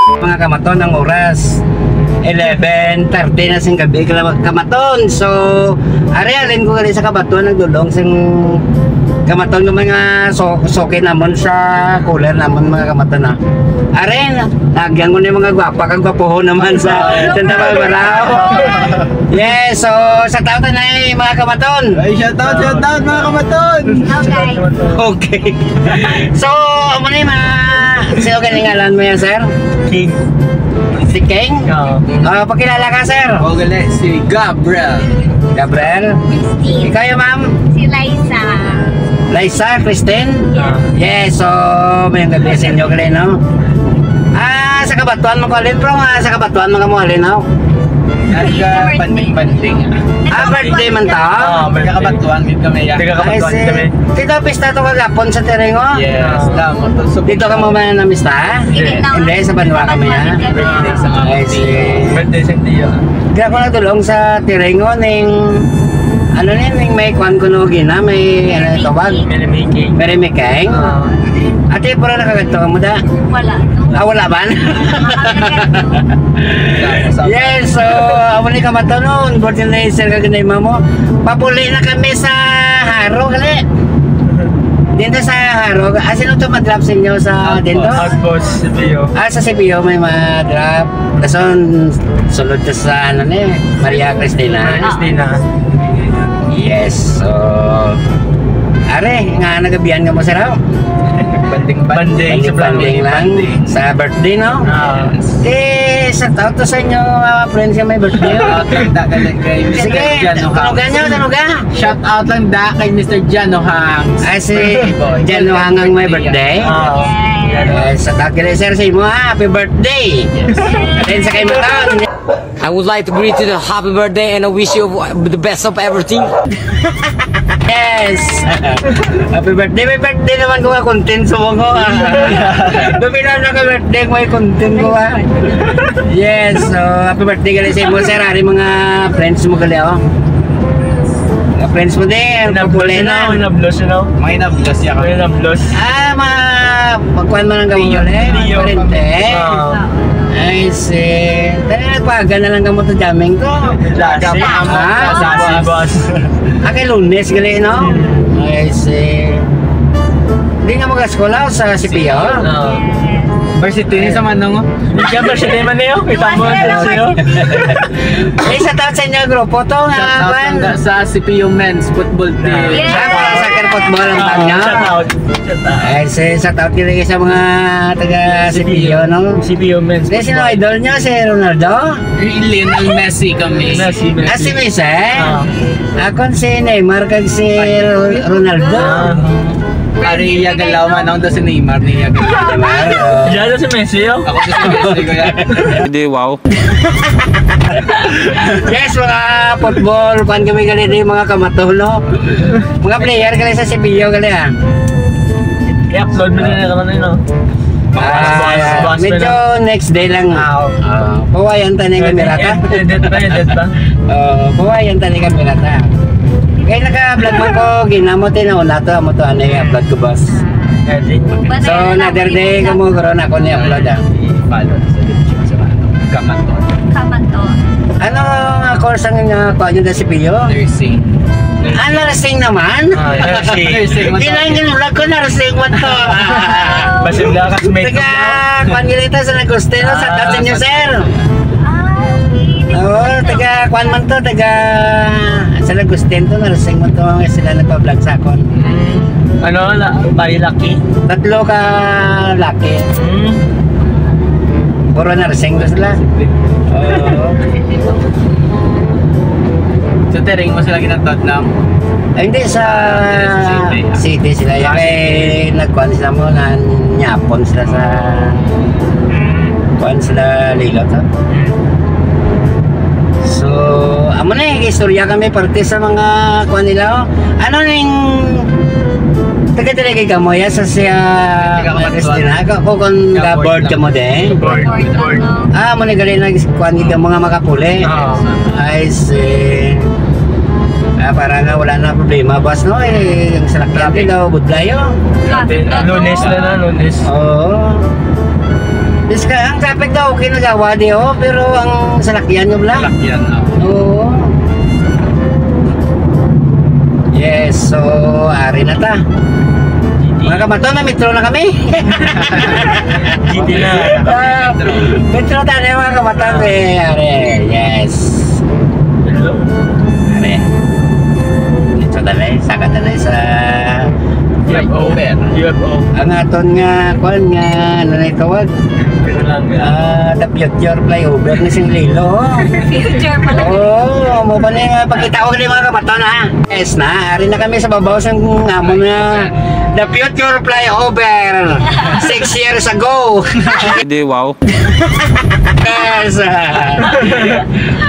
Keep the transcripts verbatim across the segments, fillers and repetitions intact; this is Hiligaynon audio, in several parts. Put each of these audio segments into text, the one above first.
Mga kamaton, ang oras eleven thirty na sing gabi, kala-, kamaton. So, ari, halin ko gali sa kabatuan, nagdulong sing kamaton nga mga so-, suki namon sa cooler namon, mga kamaton, ah. Ari, nagyan ko ni mga gwapa kag gwapohon naman sa Santa Barbara. Yes, so, sa tao tanay, mga kamaton. Ay, shout out, shout out, mga kamaton. Okay. So, amo ni, ma-, sino galing ngalan mo yan, sir? King. Si King? Oo. Ah, pakilala ka, sir. Ako gali, si Gabriel. Gabriel? Christine. Ikaw, ma'am? Si Liza. Liza, Christine? Yeah. Yes, so, may gabi sa inyo gali, no? Ah, sa kabatuan mo ko halin, bro, ah, sa kabatuan mo ka mo halin, no? Nagka-banding-banding. Birthday. Ah, birthday man ta? Oo, birthday. Nagkakabatuan gid kami, yeah. Nagkakabatuan gid kami. Dito pista to kagapon sa Tiringo? Yes, tama. Dito ka mo man namista? Hindi, sa banwa kami, ha? Birthday sa mga I see. Birthday sa tiyo. Di ako nagdulong sa Tiringo ning, ano ni, ning may kwan kuno gina, may, ano, tawag? Merrymaking. Merrymaking? Oo. Ate, pura nakagadto ka mo da? Wala. Ah, wala ba? Yes, so, amo ni kamatanon, birthday ni sir kag ni mamo. Papuli na kami sa Haro, gali. Dito sa Haro, asin to madrop sa inyo sa dito? Outpost, C P O. Ah, sa C P O may madrop. Dason, sulod ta sa, ano ni, Maria Cristina. Maria Cristina. Yes, so, are, nga nagabihan nga mo, sir, oh? Banding, banding, banding, sa banding lang. Banding. Sa birthday, no? Ah. Eh, shout out to sa inyo, ah, friends nga may birthday, oh. Ah, tanda ka lang kay Mister Sige, Jano Hangs. Tunugan nyo, tunugan. Shout out lang da kay Mister Jano Hangs. Ah, si Birthday boy. Jano Hangs ang may birthday? Ah. Yes. Yes, shout out kay sir sa imo, ah. Happy birthday. Yes. Then sa kay Matang. I would like to greet you the happy birthday and I wish you the best of everything. Yes. Happy birthday. May birthday naman ko nga content sa mga, ah. Dominado ka birthday, may content ko, ah. Yes. So, happy birthday gali sa imo, sir. Ari mga friends mo gali, oh. Mga friends mo din. Inablos, Populena. Inablos, you know? May inablos siya. May inablos. Ah, mga pagkuhan man ang Tiyo. Gamon, eh. Tiyo. Parente. Ah. I see. Dali, nagpaga na lang kamo to jamming ko. Last. Ah, boss. Ah, kay Lunes gali, no? Hmm. I see. Di nga mag-eskwela sa C P O? Oo. Varsity ni sa Manong, oh. Di ka varsity man niyo? Kita mo ang sa'yo. Eh, shout out sa inyo grupo to nga, Shout out kwan. Sa, sa C P U Men's Football Team. Yes. Ah, mga soccer football ang tawag niya. Shout out. Shout out. Ay, si, shout out din sa mga taga C P U, no? C P U Men's Football. Sino idol niyo? Si Ronaldo? Lionel Messi kami. Messi, Messi. Ah, si Messi? Ah. Akon si Neymar kag si Ro-, Ronaldo. Ah. Ari, iya galaw man. Ako daw si Neymar, niya galaw. Diyan daw si Messi, oh. Ako daw si Messi, kuya. Hindi, wow. Yes, mga football, kwan kami gali ni, mga kamatulo. Mga player gali sa C P U gali, ah. I-upload mo na naman, no? Ah, boss, boss, medyo next day lang. Ah, okay. Ah, pawayan ta ni kamera ta. Edit, edit pa, edit pa. Oh, pawayan ta ni kamera ta. Kaya naka-vlog mo ko, ginamo, tinaon na to, amo to, ano yung upload ko, boss. Edit. So, another day, kamo, karon ako ni upload, ah. I-follow sa YouTube sa mga, ano, Kamanto. Kamanto. Ano nga course ang, ah, kuha nyo na si Pio? Nursing. Ah, nursing naman? Ah, nursing. Nursing. Di lang yung vlog ko, nursing man to. Basta wala ka sa makeup. Taga, kuha nyo dito sa Agustino, sa Ah, Tasin nyo, sa sir. Ah, okay. Oo, taga, kuha man to, taga San Agustin to, nursing mo to, nga sila nagpa-vlog sa akon. Mm. Ano, la-, tayo laki? Tatlo ka laki. Mm. Puro nursing to sila. Oo. So, tiring mo sila ginatod na? Ay, hindi, sa Sa city. City sila. Ah, kay city. Nagkuhan sila mo, na nyapon sila sa Mm. kuhan sila lilo to. Mm. So, amo na eh, istorya kami parte sa mga kuhan nila, oh. Ano ning taga-taga kay kamo, ya, sa siya, Taga Kabanatuan. Christina? Ako, ako kung Taga ga-board Board kamo lang. Din. Board, Board board. Lang, no? Ah, mo ni gali nag-kuan gid ang mga makapuli. Oo. I see. Ah, para nga wala na problema, boss, no? Eh, yung salakyan Traffic. Din daw, budlayo. Traffic na to. Lunes na na, Lunes. Oo. Dis ka, ang traffic daw okay na gawa di, oh, pero ang salakyan yung lang. Salakyan na. Oo. Yes, so ari na ta. Mga kamaton, na metro na kami. G T na. Ah, metro ta na, mga kamaton, eh, ari. Yes. Hello. Ari. Metro ta na, eh. Saka ta na sa U F O. U F O. Ang aton nga, kwan nga, ano na itawag? Pero lang, ah, the future flyover ni sing Lilo. Future pala. Oo, mo pa na yung, ah, pagkita ko ni mga kamaton, ha? Yes na, ari na kami sa babaw sa amon nga the future flyover six years ago. Hindi, wow. Yes, ah,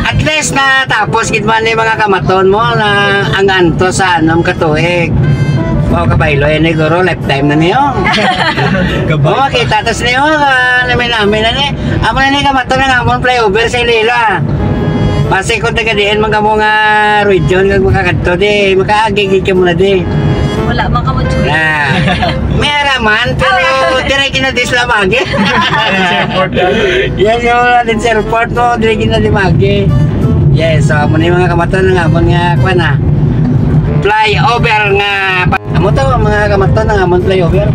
at least na tapos gid man ni mga kamaton mo na ang anto sa anom ka tuig. Wow, kabaylo, eh, ni guro, lifetime na niyo. Kabaylo. Oh, kita tas niyo, ah, namin-namin na ni. Amo na ni kamaton ang amon flyover sa Iloilo, ah. Basi kung taga diin man kamo nga region, kag makakadto, di, makaagi gid kamo na, di. Wala man kamo choice. Ah, may ara man, pero Ah. Dire gid na di sila magi. Airport na. Yes, yung wala din sa airport, no, dire gid na di magi. Yes, so, amo ni mga kamaton nga amon nga, kwan, ah, flyover nga pa-, amo to, mga kamaton nga amon flyover.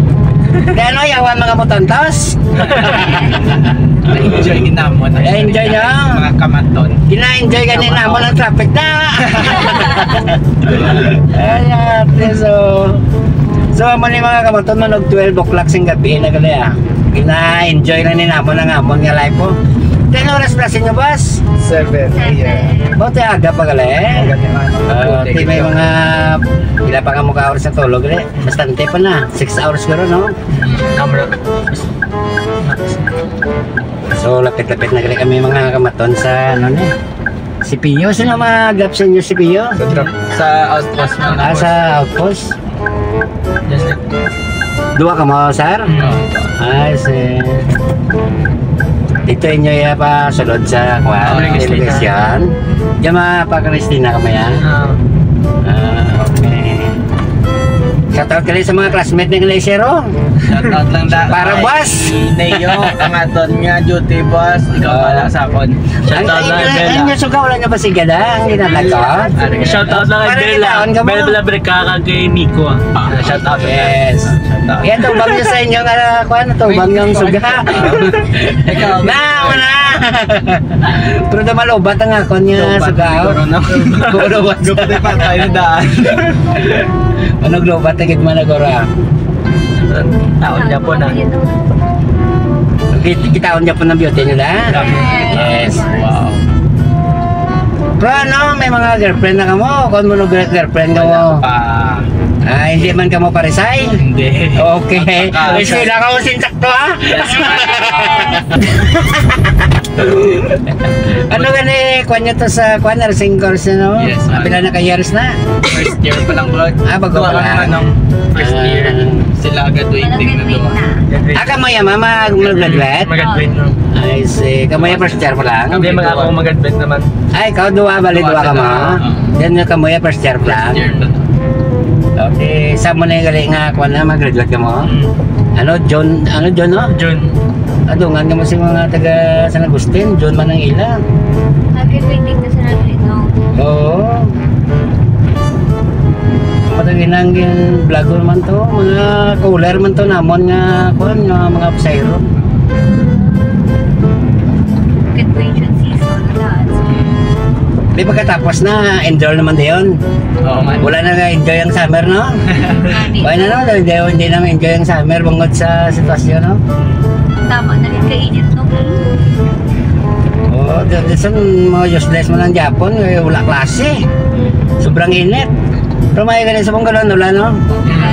Kaya ano, yawan mga motantos? Na-enjoy gid namon ang Enjoy niyo? Mga kamaton. Gina-enjoy gani Kamaton. Namon ang traffic na. Ay, ate, so, so, amo ni mga kamaton, man og twelve o'clock sing gabi na gali, ah. Gina-enjoy na ni namon ang amon nga life, oh. Ten oras na sa inyo, boss? Seven P M. Bote aga pa gali, eh. Aga pa. Ah, di may mga, pila pa ka mo ka oras sa tulog, gali? Bastante pa na. Six hours guro, no? Camera. So, lapit-lapit na gali kami, mga kamaton, sa, ano ni, C P U. Sino mag-drop sa inyo, C P U? Sa drop. Sa outpost na. Ah, sa outpost? Yes, sir. Duha ka mo, sir? Mm. Ay, si, dito inyo iya pa sulod sa, kuwan, Ah, Christina. Immigration. Diyan, mga pa Christina kamo yan? Ah. Ah, okay. Shout out kali sa mga classmate ni Glacier, oh. Shout out lang da. Para Ay, buwas. Neo, ang aton nga duty boss. Ikaw Ah. Pala sa akon. Shout out lang, Bella. Ang inyo suga, wala nyo ba si Gada? Ang ginatag ko? Shout out lang kay Para Bella. Bella Bricaca kay Nico, ah. Ah, shout out. Yes. Shout out. Yan, tumbang nyo sa inyo nga, kuwan, tumbang ng suga. Ikaw. Na, wala. Pero na malubat ang akon nga suga, oh. Siguro na. Siguro, what's Gusto patay na daan. Ano, lubat na gid man, agora. Taon niya po na. Kit-, kitaon niya po ng beauty nila. Yes. Wow. Pero ano, may mga girlfriend na kamo? Kung mo nag-girlfriend ka mo? Wala pa. Ah, hindi man ka mo parisay? Hindi. Okay. Baka Ay, sila ka mo sinsakto, ha? Yes. Ano gani, kwan niyo to sa, kwan, nursing course, no? Yes, ma'am. Pila na ka years na? First year pa lang, bro. Ah, bago Duha pa lang. Anong first year. Ah. Sila graduating na Graduate duha. Na. Ah, kamo ya, mama, mag-graduate? Mag-graduate, no? I see. Kamo ya, first year pa lang? Hindi, mga ako mag-graduate naman. Ay, ikaw, duha, bali, Duha duha ka sila. Mo? Oo. Yan nga, kamo ya, first year pa lang? First year pa lang. Okay, sa mo na yung gali nga, kwan na, mag-graduate ka mo? Mm. Ano, John, ano, John, no? John. Adungan ka mo si mga taga San Agustin, John man ang ila. Nag-graduating na sa Naglino. Oo. Pataginang vlogger man to, mga caller man to namon nga, kuwan, nga mga pasahero. Graduation season na. Di ba katapos na, enjoy naman dayon? Oo, man. Wala na nga enjoy ang summer, no? Wala na, no? Hindi, hindi na enjoy ang summer bangod sa sitwasyon, no? Tama na rin kainit, no? Oo, di, di sa mga useless mo ng Japon, eh, wala klase. Sobrang init. Pero may ganun sa mong ganun, wala, no?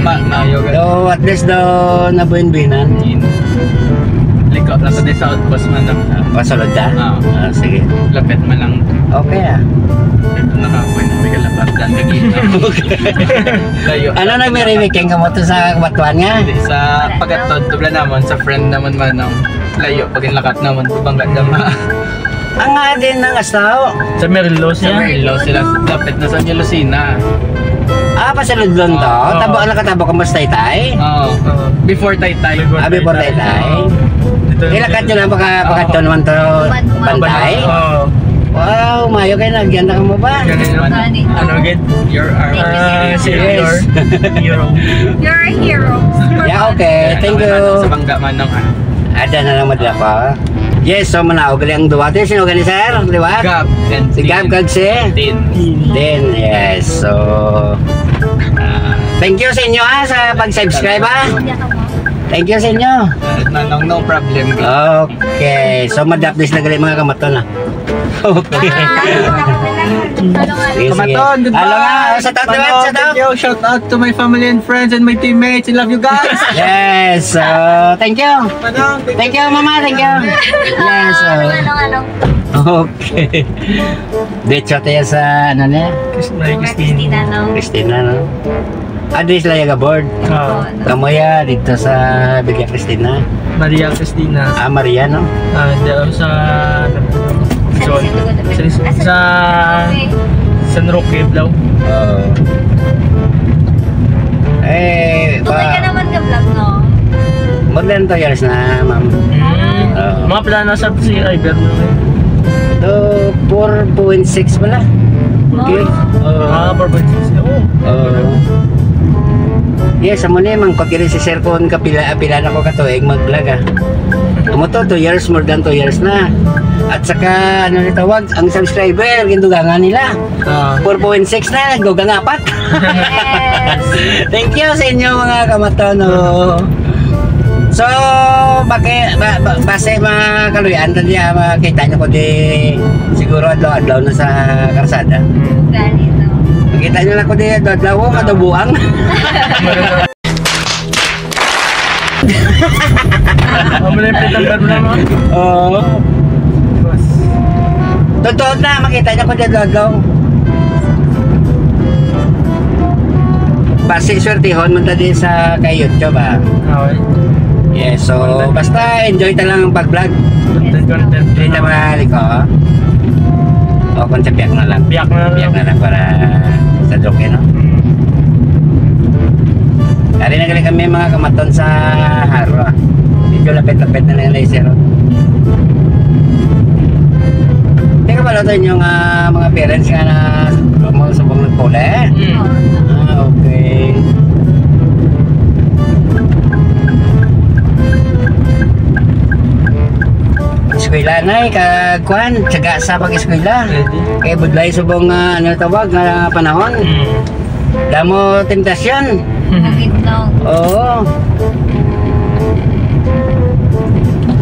Ma, mayo, ganun. So, at least daw nabuin-buinan. Liko lang sa sa outpost man lang. Pasulod ka? Oo. Ah, sige. Lapit man lang. Okay, ah. Ito na ka, pwede may kalapatan, lagi na. Layo. Ano na, may riniking ka mo to sa Batuan nga? Hindi, sa pagkatod, tubla naman, sa friend naman man, ang layo, pag inlakat naman, bangga naman. Ang nga din ng asaw. Sa Merlo Sa siya. Merlo, sila lapit na sa Lucina. Ah, pasulod lang to? Oo. Tabo, nakatabo ka mas Taytay? Oo. Oo. Before Taytay. Ah, before Taytay. Oo. Ilakat nyo lang, baka, baka ito naman to. Bantay? Oo. Wow, mayo kayo, nagyan na mo ba? Ganun naman. Gani. Ano, gid? Your arm. Ah, Yes. Savior. Hero. You're a hero. Yeah, okay. Thank you. Sa bangga man ng ano. Ada na lang madala pa. Yes, so manaog gali ang duwa. Ito yung sino gani, sir? Liwat? Gab and Si Gab Tin. Kag si? Tin. Tin, yes. So, ah, thank you sa inyo, ha, sa pag-subscribe, ha. Thank you sa inyo. Ah, no, no, no problem. Okay. So, madapis na gali mga kamaton, ha. Okay. Sige, sige. Kamaton, goodbye. Hello nga. Shout out, Mano, shout out. Thank you. Shout out to my family and friends and my teammates. I love you guys. Yes. So, thank you. Mano, thank you. Thank you, Mama. Thank you. Yes. So. Ano, ano, ano? Okay. Diretso tayo sa, ano niya? Chris-, Maria Christina. Christina, no? Christina, no? Address lang yung aboard. Oo. Oo, no? Kamuya dito sa Villa Cristina. Maria Cristina. Ah, Maria, no? Ah, di, oh, sa, San John. Isidro, San Is-, ah, sa San Roque. San Roque, Blau. Oo. Eh, Tungkol ka ba naman ka vlog, no? More than two years na, ma'am. Mm. Oo. Mga plano sa si Iber, no? Ito, four point six pala. Wow. Okay. Oo. Ah, four point six. Oo. Oo. Yes, amo ni, mangkot gini si sir kung kapila, pila na ko katuig mag-vlog, ah. Amo to, two years, more than two years na. At saka, ano ni tawag, ang subscriber, gindugangan nila. Ah. Four point six na, nagdugang apat. Yes. Thank you sa inyo, mga kamaton, no? So, baki-, ba-, ba-, base mga kaluyan, tadi, ah, makita nyo ko di siguro adlaw-adlaw na sa karsada. Ganito. Makita nyo lang ko di adlaw-adlaw, oh, madabuang. Amo na yung plate number mo, no? Oo. Boss. Totoo na, makita niyo ko dyan, Lolo. Basi, swertihon man ta di sa kay YouTube, ah. Okay. Yes, so, basta enjoy ta lang ang pag-vlog. Content, content. Dito, mga liko, oh. O, kung sa piyak na lang. Piyak na lang. Piyak na lang para sa duke, no? Mm. Ari na gali kami, mga kamaton, sa Jaro, ah. Medyo lapit-lapit na lang yung laser, oh. Teka pala to inyong, ah, mga parents nga na mga subong nagpuli. Mm. Ah, okay. Eskwela na eh, kag kwan, tsaga sa pag-eskwela. Pwede. Kay budlay subong, ah, ano tawag, nga panahon. Mm. Damo temptasyon. Ang itlog. Oo.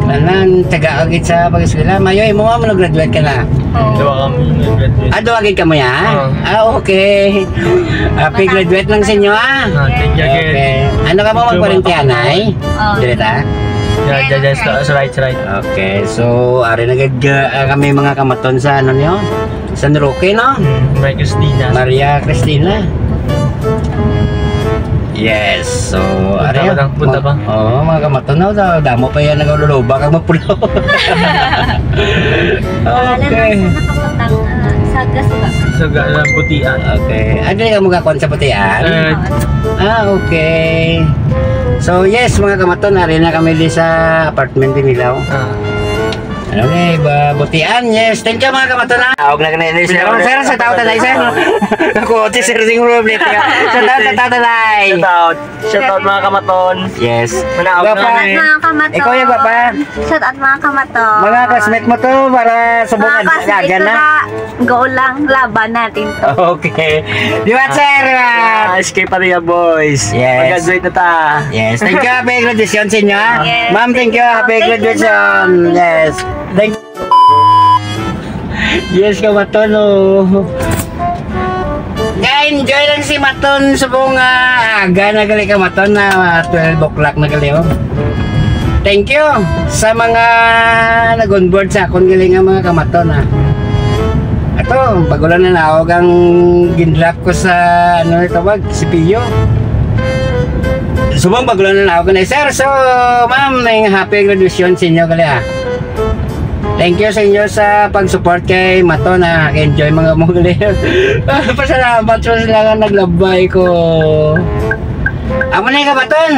Tanan, taga agit sa pag-eskwela. Mayo, imo mo, graduate ka na? Oo. Duha kami nag-graduate. Ah, duha gid kamo ya? Oo. Ah, okay. Happy graduate lang sa inyo, ah. Ah, thank you again. Okay. Ano ka mo, magkwarentiya na, eh? Oo. Dili ta? Yeah, yeah, yeah, that's right, that's right. Okay, so, ari na gid, ah, kami mga kamaton sa ano niyo? San Roque, no? Mm, Maria Cristina. Maria Cristina. Yes, so, punta ano pa yan? Lang, punta pa. Oo, mga kamaton, no? Da-, damo pa yan, nagluluba kag magpulaw. Pangalan lang. Okay. Sa nakaputang, ah, sa Gasgas. Sa Ga-, sa Butian. Okay. Ano yung mga kwan sa Butian? Eh. Ah, okay. So, yes, mga kamaton, nari na kami di sa apartment din nila, oh. Ah. Ano ni, ba, Butian, yes. Thank you, mga kamaton, ha. Tawag na kanina, sir. Sir, sir, sa tao tanay, sir. Ako, si Sir Singh Robles. Sa tao, sa tao tanay. Shout out. Shout out, mga kamaton. Yes. Manaog na kami. Shout out, mga kamaton. Ikaw yung gwapa. Shout out, mga kamaton. Mga classmate mo to, para subong. Mga classmate ko na. Go lang, laban natin to. Okay. Di ba, sir? Ah, S K Paria Boys. Yes. Mag-graduate na ta. Yes. Thank you. Happy graduation sa inyo, ha? Yes. Ma'am, thank you. Happy graduation. Thank you, ma'am. Thank you. Yes. Thank you. Yes, kamaton, oh. Ga-enjoy lang si Maton subong, ah, aga na gali kamaton na, ah, twelve o'clock na gali, oh. Thank you sa mga nag-onboard sa akon gali nga mga kamaton, ah. Ato, bago lang na naog ang gindrop ko sa, ano na tawag, C P U. Subong bago lang na naog na, sir. So, ma'am, may happy graduation sa inyo gali, ah. Thank you sa inyo sa pag-support kay Maton, ah. Enjoy mga muli. Pasalamat sa sila nga naglabay ko. Amo na yung kamaton.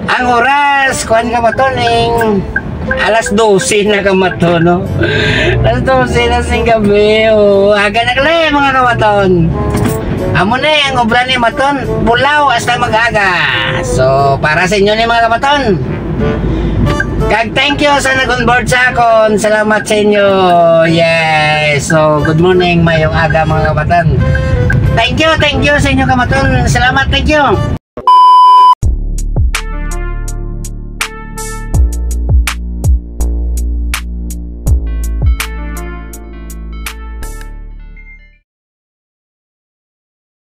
Ang oras, kuwan, kamaton, ning alas dose na, kamaton, no? Alas dose na sing gabi, oh. Aga na kala, mga kamaton. Amo na ang obra ni Maton, bulaw hasta mag-aga. So, para sa inyo ni, mga kamaton. Kag thank you sa nag-onboard sa akon. Salamat sa inyo. Yes. So, good morning, mayong aga, mga kamaton. Thank you, thank you sa inyo, kamaton. Salamat, thank you.